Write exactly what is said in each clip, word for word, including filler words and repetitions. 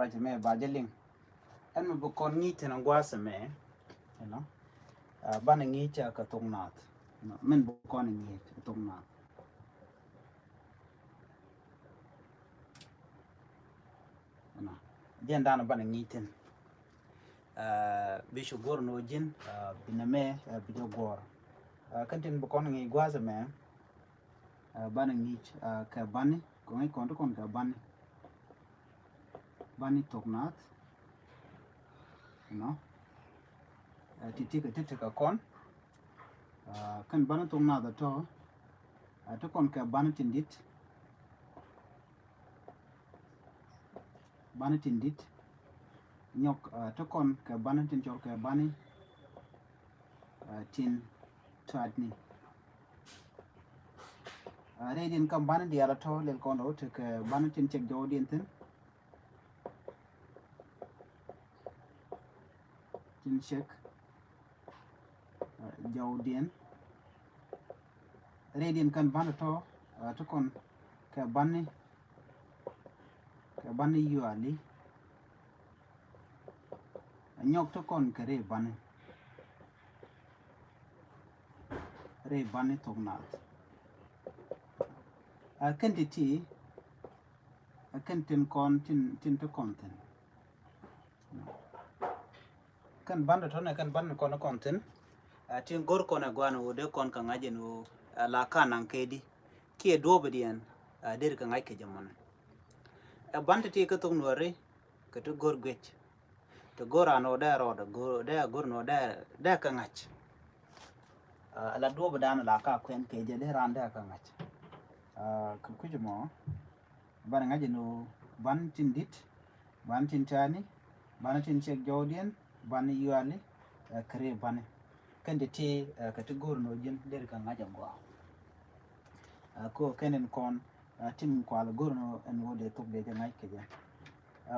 ruac mɛ ba jɛ liŋ. Ɛn mi bi kɔn ŋi̱i̱c thin a gua̱a̱th ɛmɛ, you know, banɛ ŋi̱i̱c kɛ thok naath. You know, min bi kɔn ŋi̱i̱c kɛ thok naath. You know, jɛn danɔ banɛ ŋi̱i̱c thin. Bi cu guɔr ni wä ji̱n, bi nɛmɛ bi jɛ guɔr. Kɛn tin bi kɔn ŋi̱i̱c gua̱a̱th ɛmɛ, banɛ ŋi̱i̱c kɛ bani, kɛ ŋi̱i̱c kɔn ti kɔn kɛ bani. Bani thok naath. You know, ti ti kɛ ti ti kɛ kɔn. Kɛn bani thok naath a tɔ, ti kɔn kɛ bani tin dit. Bani tin dit. Nyɔk ti kɔn kɛ bani tin cɔl kɛ bani tin tuatni. Rɛy din kam bani diaal a tɔ lɛl kɔn rɔ ti kɛ bani tin cɛk jɔw din thin. Tin cɛk jɔw din. Rɛy din kan bani tɔ ti kɔn kɛ bani, kɛ bani yuali. Nyɔk ti kɔn kɛ rɛy bani. Rɛy bani thok naath. Kɛn ti ti, kɛn tin kɔn tin, tin ti kɔn thin. Kɛn bani tɔnɛ kɛn bani kɔn kɔn thin. Tin go̱r kɔn ɛ guan wä dee kɔn kɛ ŋa̱c ɛn wä la ka naŋ kɛ di. Kiɛ duɔp diɛn der kɛ ŋa̱c kɛ jɛ mɔnɛ. Ɛ bani ti ti kɛ thok nuɔri kɛ ti go̱r guic. Ti go̱r an wä dee rɔɔd dee go̱r nuɔ dee kɛ ŋa̱c. Ala duɔp dan la ka kuɛn kɛ jɛ dee ran dee kɛ ŋa̱c. Kɛ kui̱c mɔ. Banɛ ŋa̱c ɛn ɣöö bani tin dit, bani tin tɛ̈ni, bani tin cɛk jɔwdiɛn, bani yuali, kɛ rɛy bani. Kɛn ti ti kɛ ti go̱r ni ɣöö ji̱n deri kɛ ŋa̱c agɔaa. Ko kɛn in kɔn tin kual go̱r ni ɣöö ɛn ɣöö dee thok dee jɛ ŋa̱c kɛ jɛ.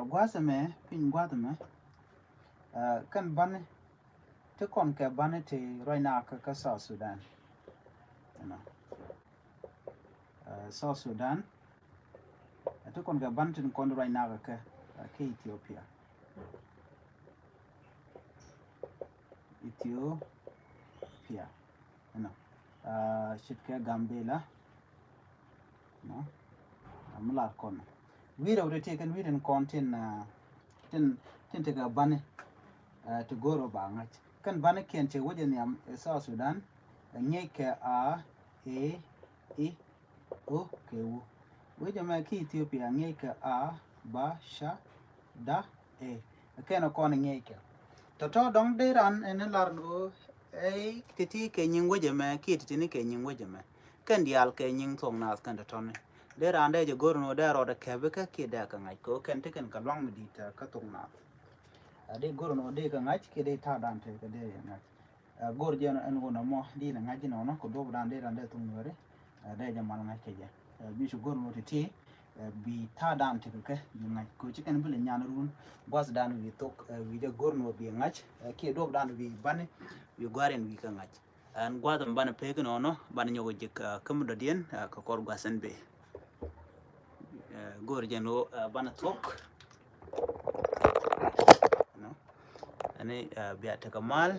Gua̱a̱th ɛmɛ, piny gua̱a̱th ɛmɛ, kɛn bani ti kɔn kɛ bani ti ruac nakä kä South Sudan. You know. South Sudan. Ti kɔn kɛ bani tin kɔn ruac nakä kɛ, kɛ Ethiopia. Ethiopia. You know. Ce̱tkɛ Gambela. No. Mi lar kɔn. Wi̱i̱ rɛw ti ti kɛn wi̱i̱ tin kɔn tin, tin, tin ti kɛ bani ti go̱r ba ŋa̱c. Kɛn bani kiɛn ti wecɛ nhiam ɛ South Sudan. Ŋi̱eec kɛ a, e, i, o kɛ u. Wecɛ mɛ ki Ethiopia ŋi̱eec kɛ a, ba, ca, da, e. Kɛn kɔn ŋi̱eec kɛ. Tɔ̱tɔ̱ dɔ̱ŋ dee ran ɛn lar ni ɣöö ɛ ti ti kɛ nyiŋ wecɛ mɛ ki ti ti ni kɛ nyiŋ wecɛ mɛ. Kɛn diaal kɛ nyiŋ thok naath kɛn tɔ̱tɔ̱ni. Dee ran dee jɛ go̱r ni ɣöö dee rɔɔdɛ kɛpi kɛ kiɛ dee kɛ ŋa̱c kɛ ɣöö kɛn ti kɛn kɛ luaŋ mi di̱i̱t kɛ thok naath. Dee go̱r ni ɣöö dee kɛ ŋa̱c kiɛ dee ta̱a̱ dan te kɛ dee ŋa̱c. Go̱r jɛ ɛn wun ɛmɔ di nɛ ŋa̱c inɔnɔ kɛ duɔp dan dee dan dee thok nuɔri. Dee jɛ mal ŋa̱c kɛ jɛ. Bi cu go̱r ŋot ti ti bi ta̱a̱ dan ti kɛ kɛ bi ŋa̱c kɛ ci kɛn bi lɛ nyan run gua̱th dan wi̱i̱ thok wi̱i̱ jɛ go̱r ŋot bi ŋa̱c kiɛ duɔp dan wi̱i̱ bani wi̱i̱ gua̱r in wi̱i̱ kɛ ŋa̱c. Ɛn gua̱th ɛmɛ banɛ pek inɔnɔ banɛ nyɔk ji̱ kä mi dɔ̱diɛn kɛ kɔr gua̱th ɛn bee. Go̱r jɛ ɛn ɣöö banɛ thok. Ɛni bia tekɛ mal.